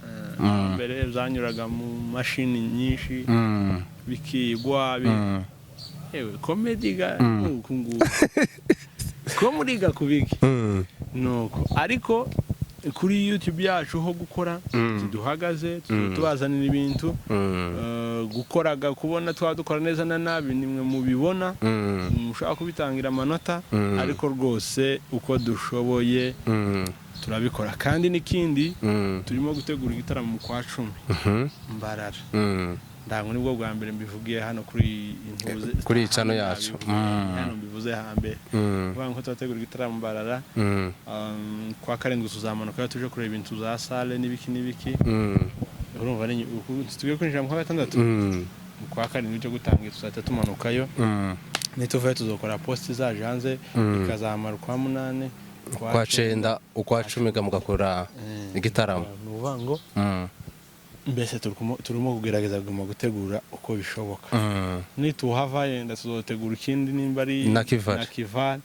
[SPEAKER 2] Mbere byanyuraga mu mashini nyinshi, bikigwa yewe comedy ga nuku nguku ko muriga kubiki nuko. Ariko kuri YouTube yacu ho gukora duhagaze tubazanira ibintu, gukoraga kubona twaba dukora neza na nabi nimwe mubibona, mushaka kubitangira amanota, ariko rwose uko dushoboye turabikora. Kandi n'ikindi, turimo gutegura igitaramo mu kwa 10 Mbarara. Ntabwo nibwo bwa mbere mbivugiye hano kuri intuze
[SPEAKER 1] Kuri iyi channel yacu.
[SPEAKER 2] Hano mbivuze hambere, kuvuga ngo turategura igitaramo Mbarara, kwa 7 tuzamanuka tuje kureba ibintu za salle n'ibiki n'ibiki. Urumva ni tugiye kwinjira mu kwa 6, mu kwa 7 cyo gutangira tuzahita tumanukayo. Nituvayo tuzokora post zaje hanze, ikazamara ukwa 8,
[SPEAKER 1] ukwa 9, ukwa 10 mugakora igitaramo.
[SPEAKER 2] Ni ukuvuga ngo mbese turimo kugerageza kuguma gutegura uko bishoboka. Nituhava yenda tuzotegura ikindi nimba ari
[SPEAKER 1] Nakivale.
[SPEAKER 2] Nakivale.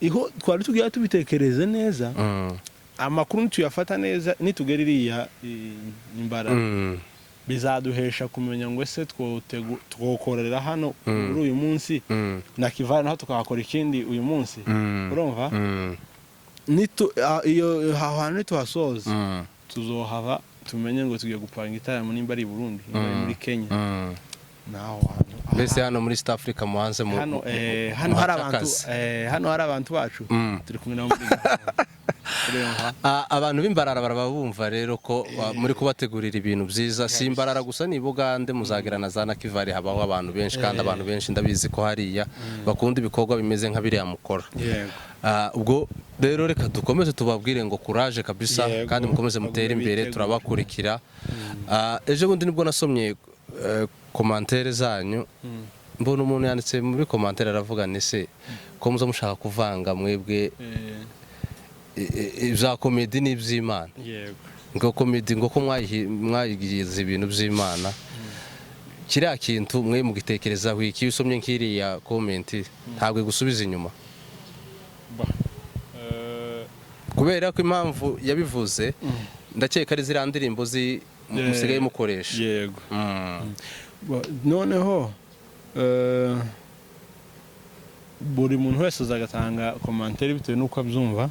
[SPEAKER 2] Iho twari tugiye tubitekereze neza, amakuru nituyafata neza nitugera iriya Imbara, bizaduhesha kumenya ngo ese twokorera hano muri uyu munsi, Nakivale naho tukahakora ikindi uyu munsi. Urumva iyo aho hantu nituhasoza, tuzohava tumenye ngo tugiye gupanga igitaramo nimba ari i Burundi, nimba ari muri Kenya, naho hantu.
[SPEAKER 1] Mbese hano muri East Africa muhanze mu
[SPEAKER 2] Hano hano hari abantu
[SPEAKER 1] akazi.
[SPEAKER 2] Hano hari abantu bacu, turi kumwe nabo muri gahunda. Urumva?
[SPEAKER 1] Abantu b'Imbarara baraba bumva rero ko muri kubategurira ibintu byiza. Si Imbarara gusa, ni Bugande muzagera na za Nakivale, habaho abantu benshi, kandi abantu benshi ndabizi ko hariya bakunda ibikorwa bimeze nka biriya mukora.
[SPEAKER 2] Yego.
[SPEAKER 1] Ubwo rero reka dukomeze tubabwire ngo courage kabisa,
[SPEAKER 2] Yego.
[SPEAKER 1] kandi mukomeze mutere imbere.
[SPEAKER 2] Bagume.
[SPEAKER 1] Turabakurikira. Ejo bundi nibwo nasomye commentaire zanyu, mbona umuntu yanditse muri commentaire aravuga ni se ko muza mushaka kuvanga mwebwe ibya comedy n'iby'Imana, ngo comedy ngo ko mwayigize ibintu by'Imana. Kiriya kintu mwe mugitekerezaho iki? Iyo usomye nk'iriya comment ntabwo igusubiza inyuma?
[SPEAKER 2] Ba.
[SPEAKER 1] Kubera ko impamvu yabivuze, ndakeka ari ziriya ndirimbo musigaye mukoresha.
[SPEAKER 2] Yego. Noneho buri muntu wese azagatanga commentaire bitewe n'uko abyumva,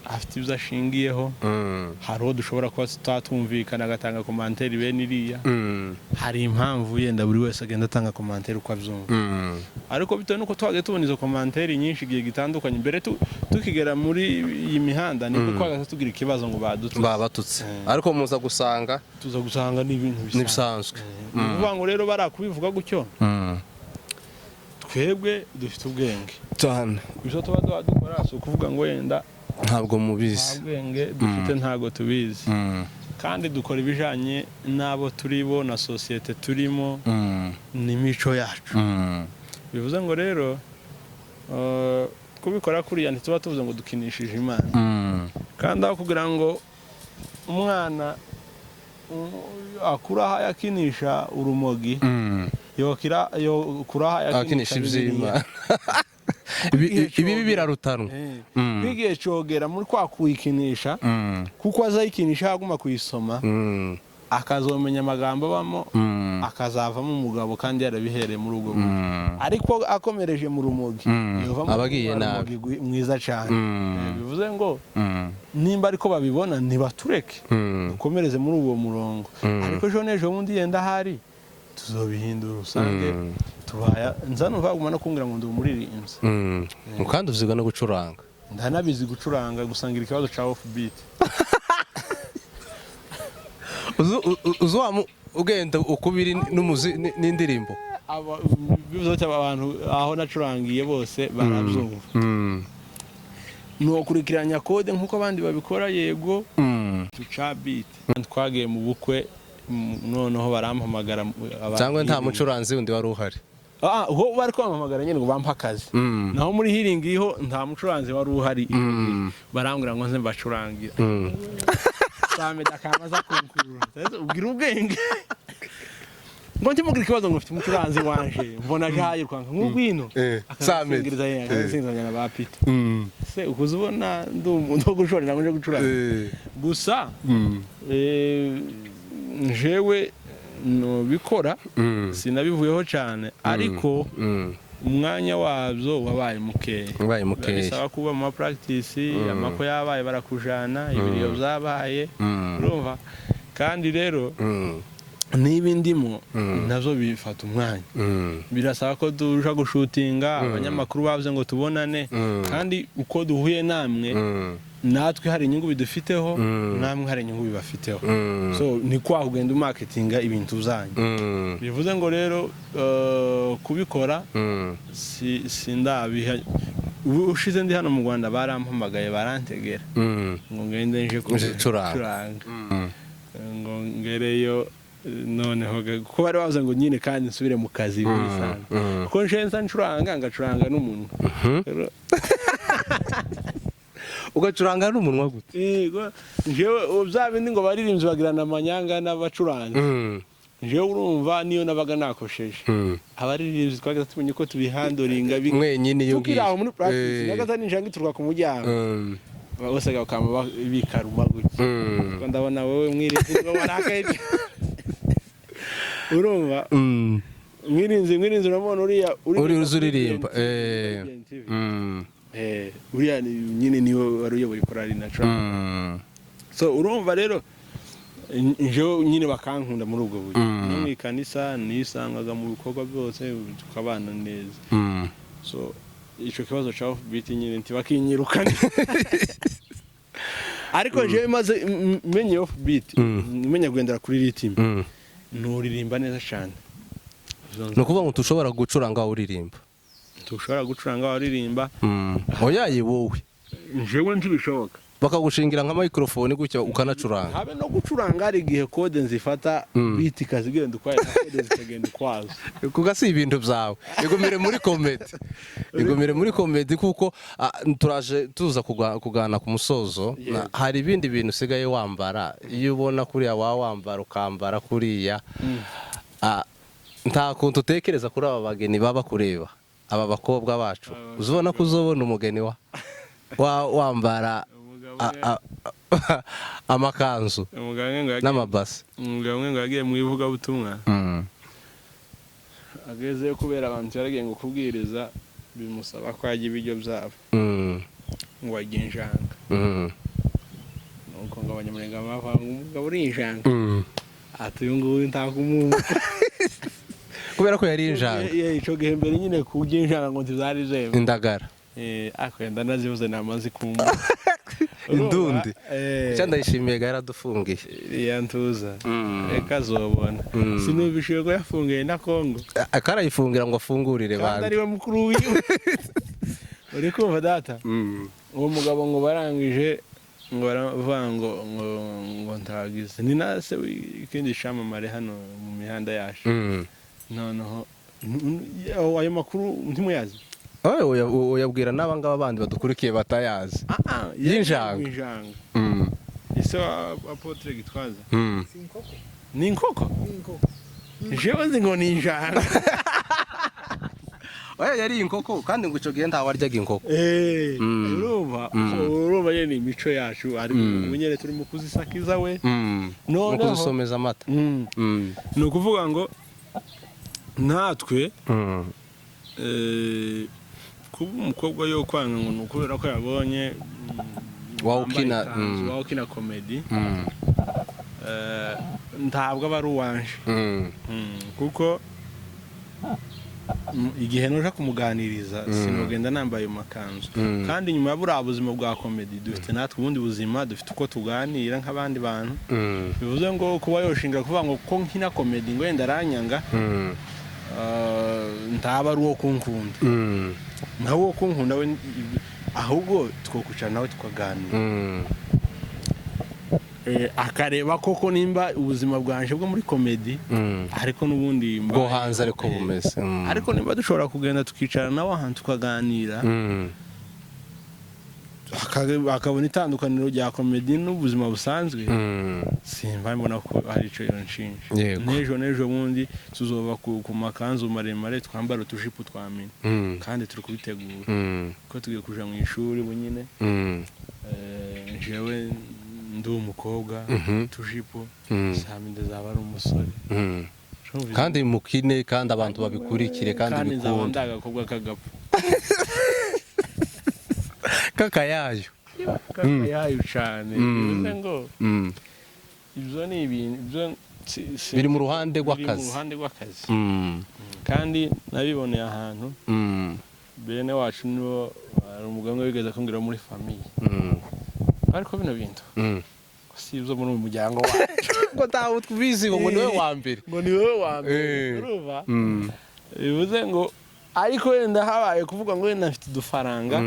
[SPEAKER 2] afite ibyo ashingiyeho. Hari uwo dushobora kuba tutatumvikana agatanga commentaire bene iriya. Hari impamvu yenda buri wese agenda atanga commentaire uko abyumva, ariko bitewe n'uko twagiye tubona izo commentaire nyinshi igihe gitandukanye mbere tukigera muri iyi mihanda, nibwo twagaze tugira ikibazo ngo badutse.
[SPEAKER 1] Babatutse, ariko muza gusanga
[SPEAKER 2] tuza gusanga ni ibintu
[SPEAKER 1] n'ibisanzwe.
[SPEAKER 2] Ni ukuvuga ngo rero barakubivuga gutyo, twebwe dufite ubwenge.
[SPEAKER 1] Cyane.
[SPEAKER 2] Ibyo tuba dukora si ukuvuga ngo wenda
[SPEAKER 1] ntabwo mubizi.
[SPEAKER 2] Nta bwenge dufite, ntabwo tubizi, kandi dukora ibijanye n'abo turi bo na sosiyete turimo n'imico yacu. Bivuze ngo rero kubikora kuriya ntituba tuvuze ngo dukinishije Imana. Kandi aho kugira ngo umwana akura aho yakinisha urumogi, yokira yokura aho
[SPEAKER 1] akinisha
[SPEAKER 2] yakinisha Bibiliya.
[SPEAKER 1] iby'Imana. Ibibi birarutanwa.
[SPEAKER 2] Bigiye cogera muri kwa kuyikinisha, kuko azayikinisha aguma kuyisoma, akazomenya amagambo abamo, akazavamo umugabo kandi yarabihereye muri ubwo buryo. Ariko akomereje mu rumogi, yovamo
[SPEAKER 1] Abagiye nabi.
[SPEAKER 2] urumogi mwiza cyane. Bivuze ngo nimba ariko babibona ntibatureke, dukomereze muri uwo murongo. Ariko ejo n'ejo bundi yenda ahari tuzobihindura, usange tubaya nza numva baguma no kumbwira ngo ndi umuririmbyi.
[SPEAKER 1] Kandi uziga no gucuranga.
[SPEAKER 2] Ndanabizi gucuranga, gusangira ikibazo ca off beat.
[SPEAKER 1] Uzi wa Ugenda ukubiri n'indirimbo.
[SPEAKER 2] Bivuze ko abantu aho nacurangiye bose barabyumva. Nukurikiranya kode nk'uko abandi babikora, yego, tuca beat. Twagiye mu bukwe, noneho barampamagara
[SPEAKER 1] Cyangwa nta mucuranzi wundi wari uhari?
[SPEAKER 2] Ah, ho bari kwampamagara nyine ngo bampe akazi. Naho muri healing ho nta mucuranzi wari uhari. Barambwira ngo nze mbacurangira. Sameda akamaza kunkurura. Ubwira ubwenge ngo ntimugire ikibazo, ngo mfite umucuranzi wanje, mbona aje yirukanka nk'urwino.
[SPEAKER 1] Samed.
[SPEAKER 2] Akasingirizanya na ba Peter. Se ukuze ubona ndi umuntu wo gushorera ngo nje gucuranga gusa. Jewe nubikora, sinabivuyeho cyane, ariko umwanya wabyo wabaye mukeya.
[SPEAKER 1] Wabaye mukeya.
[SPEAKER 2] Bisaba kuba mu ma practice, amako yabaye barakujana, ibiriyo byabaye, urumva. Kandi rero niba indimo nazo bifata umwanya, birasaba ko duja gushutinga, abanyamakuru bavuze ngo tubonane, kandi uko duhuye namwe, natwe hari inyungu bidufiteho, namwe hari inyungu bibafiteho. So ni kwa kugenda umarketinga ibintu byanyu. Bivuze ngo rero kubikora si sindabiha. Ubu ushize ndi hano mu Rwanda barampamagaye, barantegera ngo ngende nje
[SPEAKER 1] Gucuranga.
[SPEAKER 2] gucuranga, ngo ngereyo noneho kuko bari bavuze ngo nyine kandi nsubire mu kazi bisanzwe, kuko nje nza ncuranga, ngacuranga n'umunwa. Rero,
[SPEAKER 1] Ugacuranga n'umunwa gute?
[SPEAKER 2] Yego, njyewe ubu bya bindi ngo baririmbyi bagirana amanyanga n'abacuranzi, njyewe urumva niyo nabaga nakosheje, abaririmbyi twageze tumenye ko tubihandoringa
[SPEAKER 1] Mwenyine iyo.
[SPEAKER 2] Tukiri aho muri practice, nagaza ninjanga ituruka ku muryango, bose bakama bikaruma gutya. Kuko ndabona wowe mwirinzi ngo warakaye, urumva. Mwirinzi, uramubona uriya?
[SPEAKER 1] Uri uzi uririmba.
[SPEAKER 2] Kuri BNTV. Uriya nyine niwe wari uyoboye korali na so urumva rero njewe nyine bakankunda muri ubwo buryo. No mu ikanisa nisangaga mu bikorwa byose, tukabana neza. So ico kibazo ca off beat nyine ntibakinyirukane, ariko jewe maze menye off beat, menye kugendera kuri rythme, nuririmba neza cyane.
[SPEAKER 1] Ni ukuvuga ngo tushobora gucuranga aho uririmba?
[SPEAKER 2] Tushobora gucuranga waririmba.
[SPEAKER 1] Oyaye wowe.
[SPEAKER 2] Jewe ntibishoboka.
[SPEAKER 1] Bakagushingira nka microphone gutya ukanacuranga?
[SPEAKER 2] Habe no gucuranga, hari igihe kode nzifata, beat ikazigenda ukwayo na kode zikagenda ukwazo.
[SPEAKER 1] Kuko si ibintu byawe, igumire muri comedy, igumire muri comedy, kuko turaje tuza kugana ku musozo. Hari ibindi bintu usigaye wambara, iyo ubona kuriya waba wambara, ukambara kuriya, nta kuntu utekereza kuri aba bageni baba kureba, aba bakobwa bacu? Uzubona ko uzobona umugeni wa wambara amakanzu
[SPEAKER 2] Umugabo umwe ngo
[SPEAKER 1] n'amabasi.
[SPEAKER 2] Umugabo umwe ngo yagiye mu ivugabutumwa, agezeyo kubera abantu yaragiye ngo kubwiriza, bimusaba ko ajya ibiryo byabo, ngo ajye injanga. Nuko ngo abanyamurenge bavuga ngo umugabo uri injanga, ati uyu nguyu ntakumuha.
[SPEAKER 1] Kubera ko yari injanga.
[SPEAKER 2] Ico gihe mbere nyine kurya injanga ngo ntibyari byemewe.
[SPEAKER 1] Indagara.
[SPEAKER 2] Ariko yenda nazivuze namaze kumva.
[SPEAKER 1] Indundi. Icyo ndayishimiye ga yaradufungiye.
[SPEAKER 2] Iriya ntuza, reka azobona. Sinumvishe ko yafungiye na Kongo.
[SPEAKER 1] Akarayifungira ngo afungurire
[SPEAKER 2] kandi
[SPEAKER 1] bandi.
[SPEAKER 2] Ariwe mukuru wiwe, uri kumva data? Uwo mugabo ngo barangije ngo baravuga ngo ntagize ni na se w'ikindi camamare hano mu mihanda yacu. Noneho ayo makuru ntimuyazi.
[SPEAKER 1] Oya, uyabwira n'aba ngaba bandi badukurikiye batayazi. Y'injanga.
[SPEAKER 2] Y'injanga. Ese wa Apôtre Gitwaza
[SPEAKER 3] Si inkoko.
[SPEAKER 2] Ni inkoko?
[SPEAKER 3] Ni inkoko.
[SPEAKER 2] Jewe nzi ngo ni injanga.
[SPEAKER 1] Oya, yari inkoko, kandi ngo icyo gihe ntawaryaga inkoko.
[SPEAKER 2] Urumva nyine ni imico yacu, ariko ubu nyine turimo kuzisakiza we.
[SPEAKER 1] No
[SPEAKER 2] Noneho
[SPEAKER 1] kuzisomeza amata.
[SPEAKER 2] Ni ukuvuga ngo natwe kuba umukobwa yo kwanga ngo ni ukubera ko yabonye
[SPEAKER 1] Wawe ukina,
[SPEAKER 2] wambaye ikanzu, wawe ukina comedy, ntabwo aba ari uwanje. Kuko Igihe noja kumuganiriza, sinogenda nambaye ayo makanzu. Kandi nyuma ya buriya buzima bwa comedy, dufite natwe ubundi buzima, dufite uko tuganira nk'abandi bantu. Bivuze ngo kuba yoshinga kuvuga ngo ko nkina comedy ngo wenda aranyanga, ntaba ari uwo kunkunda. Nawe uwo kunkunda we, ahubwo twokwicara nawe tukaganira, akareba koko nimba ubuzima bwanje bwo muri comedy, ariko n'ubundi
[SPEAKER 1] bwo hanze ariko bumeze.
[SPEAKER 2] Ariko nimba dushobora kugenda tukicara nawe ahantu tukaganira, akabona itandukaniro rya comedy n'ubuzima busanzwe, simba mbona ko hari icyo yonshinja. N'ejo n'ejo bundi tuzova ku makanzu maremare, twambara utujipo twa mini. Kandi turi kubitegura, ko tugiye kuja mu ishuri ubu nyine. Jewe ndi umukobwa, tujipo, Samide zaba ari umusore.
[SPEAKER 1] Kandi mukine, kandi abantu babikurikire, kandi
[SPEAKER 2] Kandi nzaba
[SPEAKER 1] bikunde.
[SPEAKER 2] ndi agakobwa k'agapfu.
[SPEAKER 1] Kakayayo.
[SPEAKER 2] Kakayayo cane. Bivuze ngo ibyo ni ibintu ibyo
[SPEAKER 1] Biri mu ruhande
[SPEAKER 2] biri mu
[SPEAKER 1] rw'akazi.
[SPEAKER 2] ruhande rw'akazi. Kandi nabiboneye ahantu, bene wacu nibo, hari umugabo umwe wigeze kumbwira muri famille, ariko bino bintu si ibyo muri uyu muryango wacu.
[SPEAKER 1] Ngo ntawe tubizi, ngo niwe wa mbere.
[SPEAKER 2] Ngo ni wowe wa mbere. Urumva, bivuze ngo ariko wenda habaye kuvuga ngo wenda mfite udufaranga,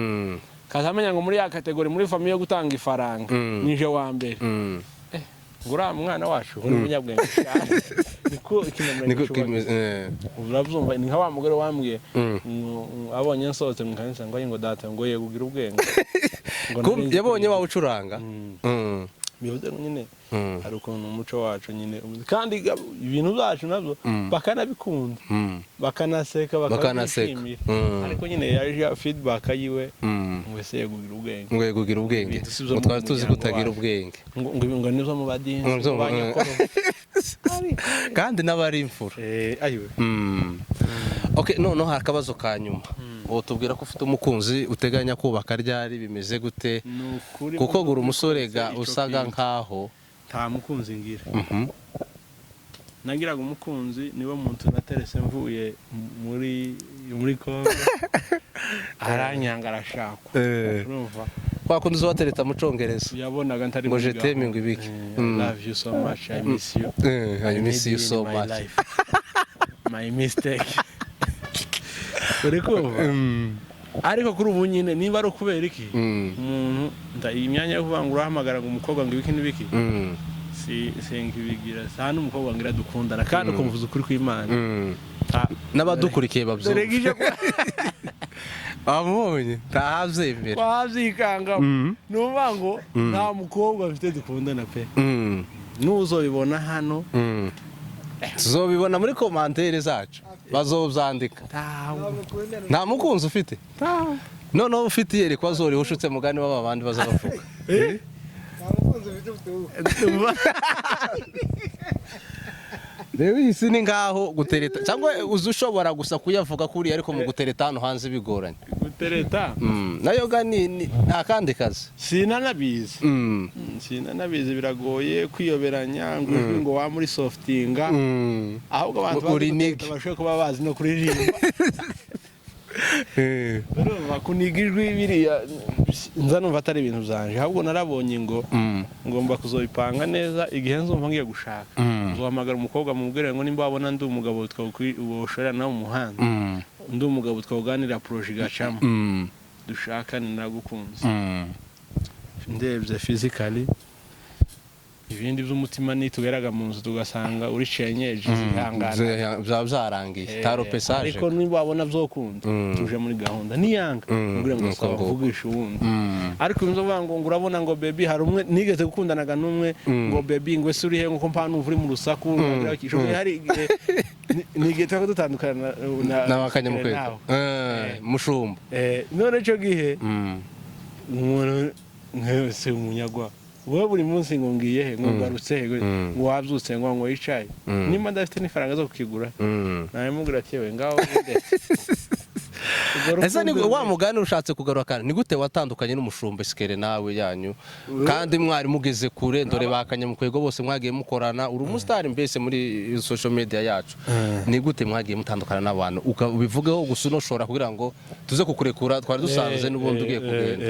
[SPEAKER 2] kazamenya ngo muri ya catégorie muri famille yo gutanga ifaranga, nije wa mbere. Ngo uriya mwana wacu uri umunyabwenge cyane, niko ikinyamurenge
[SPEAKER 1] Niko
[SPEAKER 2] cyubaka.
[SPEAKER 1] kimeze.
[SPEAKER 2] Urabyumva, ni nka wa mugore wambwiye ngo abonye nsohotse mu kanisa ngo ngo data ngo yego ugira ubwenge, ngo nari nzi
[SPEAKER 1] Yabonye
[SPEAKER 2] ko-
[SPEAKER 1] wawe ucuranga.
[SPEAKER 2] Bivuze ngo nyine hari ukuntu umuco wacu nyine, kandi ibintu byacu nabyo bakanabikunda, bakanaseka,
[SPEAKER 1] Bakanaseka.
[SPEAKER 2] bakabyishimira. Ariko nyine yaje feedback yiwe ngo ese yego ugira ubwenge.
[SPEAKER 1] Ngo yego ugira ubwenge.
[SPEAKER 2] Ibintu si byo
[SPEAKER 1] Ngo
[SPEAKER 2] mu
[SPEAKER 1] twari tuzi ko
[SPEAKER 2] muryango
[SPEAKER 1] utagira
[SPEAKER 2] wacu.
[SPEAKER 1] ubwenge.
[SPEAKER 2] Ngo nizo mu badinzi,
[SPEAKER 1] Ngo nizo
[SPEAKER 2] mu banyakoro.
[SPEAKER 1] Kandi n'abari imfura.
[SPEAKER 2] Ayiwe.
[SPEAKER 1] Okay, noneho hari akabazo ka nyuma. Tubwira ko ufite umukunzi, uteganya kubaka ryari, bimeze gute?
[SPEAKER 2] Ni ukuri.
[SPEAKER 1] Kuko gura umusore ga
[SPEAKER 2] Icyo
[SPEAKER 1] usaga
[SPEAKER 2] kintu.
[SPEAKER 1] nkaho
[SPEAKER 2] Nta mukunzi ngira. Nagiraga umukunzi, niwe muntu naterese mvuye muri Kongo, aranyanga, arashakwa. Urumva?
[SPEAKER 1] Kwa kundi uzabatereta mu Congereza.
[SPEAKER 2] Yabonaga ntari
[SPEAKER 1] Ngo
[SPEAKER 2] muri
[SPEAKER 1] je t'aime,
[SPEAKER 2] gahunda.
[SPEAKER 1] ngo ibiki.
[SPEAKER 2] I love you so much, I miss you.
[SPEAKER 1] I miss
[SPEAKER 2] need
[SPEAKER 1] you so
[SPEAKER 2] in my
[SPEAKER 1] much.
[SPEAKER 2] life. My mistake, uri kumva? Ariko kuri ubu nyine niba ari ukubera iki, umuntu iyi myanya yo kuvuga ngo urahamagara ngo umukobwa ngo ibiki n'ibiki, si sinkibigira, nta n'umukobwa ngira dukundana, kandi ukumvuza ukuri kw'Imana.
[SPEAKER 1] N'abadukurikiye
[SPEAKER 2] Dore
[SPEAKER 1] babyumva.
[SPEAKER 2] ngije.
[SPEAKER 1] Wamubonye ntahabyemera.
[SPEAKER 2] Wabyikangamo. Ni ukuvuga ngo nta mukobwa mfite dukundana pe. N'uzobibona hano.
[SPEAKER 1] Tuzobibona muri commentaires zacu, bazobyandika. Nta mukunzi ufite? Noneho ufite iyerekwa zoriho ushutse mugani w'aba bandi baza bavuga.
[SPEAKER 3] Nta mukunzi ufite, ufite ubu.
[SPEAKER 1] Rero iyi si ni ngaho gutereta, cyangwa uzi ushobora gusa kuyavuga kuriya, ariko mu gutereta hano hanze bigoranye.
[SPEAKER 2] Gutereta?
[SPEAKER 1] Nayo ga ni nta kandi kazi.
[SPEAKER 2] Sinanabizi. Sinanabizi, biragoye kwiyoberanya ngo ijwi ngo wa muri softinga. Ahubwo abantu bazi
[SPEAKER 1] Uri
[SPEAKER 2] gutereta
[SPEAKER 1] nigga.
[SPEAKER 2] bashobora kuba bazi no kuririmba. Urumva, kuniga ijwi biriya nza numva atari ibintu byanje, ahubwo narabonye ngo ngomba kuzobipanga neza igihe nzumva ngiye gushaka. Nzohamagara umukobwa mubwire ngo nimba wabona ndi umugabo twoshorera nawe mu muhanda, ndi umugabo twoganira projet igacamo, dushakane, nagukunze. Ndebye physically, ibindi by'umutima nitugeraga mu nzu tugasanga uri cenyeje, zihangana.
[SPEAKER 1] Byaba byarangiye taro pesage.
[SPEAKER 2] Ariko niba wabona byokunda, tuje muri gahunda, niyanga mubwire ngo
[SPEAKER 1] Nuko
[SPEAKER 2] saba
[SPEAKER 1] nguko.
[SPEAKER 2] mvugisha uwundi. Ariko ibyo uvuga ngo urabona ngo baby, hari umwe nigeze gukundanaga n'umwe, ngo baby, ngo ese uri he, ngo ko mpa numva uri mu rusaku, ngo hari igihe ni igihe twaba dutandukana na
[SPEAKER 1] N'abakanyamukwego.
[SPEAKER 2] nawe.
[SPEAKER 1] Mushumba.
[SPEAKER 2] None icyo gihe umuntu nkawe se umunyagwa wowe, buri munsi ngo ngiye he, ngo ngarutse he, ngo wabyutse, ngo yicaye, nimba ndafite n'ifaranga zo kukigura, namubwira ati yewe ngaho ndetse. Urwo
[SPEAKER 1] Ese ni
[SPEAKER 2] rukundo
[SPEAKER 1] wa mugani ushatse kugaruka kandi, ni gute watandukanye n'umushumba Isikere nawe yanyu, kandi mwari mugeze kure? Dore ba Kanyamukwego bose mwagiye mukorana, uri umusitari mbese muri social media yacu. Ni gute mwagiye mutandukana n'abantu? Ubivugeho gusa unoshora kugira ngo tuze kukurekura, twari dusanze n'ubundi ugiye kugenda.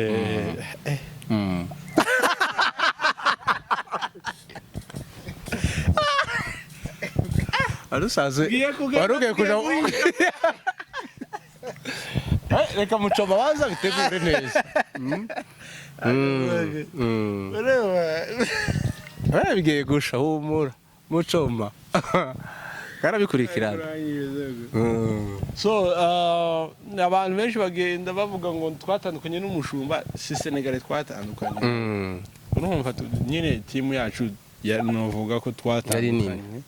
[SPEAKER 1] Wari usanze
[SPEAKER 2] Ugiye kugenda,
[SPEAKER 1] wari ugiye kuja. Reka mucoma baza bitegure neza.
[SPEAKER 2] Ureba.
[SPEAKER 1] Bigiye gusha, humura mucoma, karabikurikirana.
[SPEAKER 2] So abantu benshi bagenda bavuga ngo twatandukanye n'umushumba. Si Senegal twatandukanye. Urumva nyine timu yacu novuga ko
[SPEAKER 1] Yari nini.
[SPEAKER 2] twatandukanye.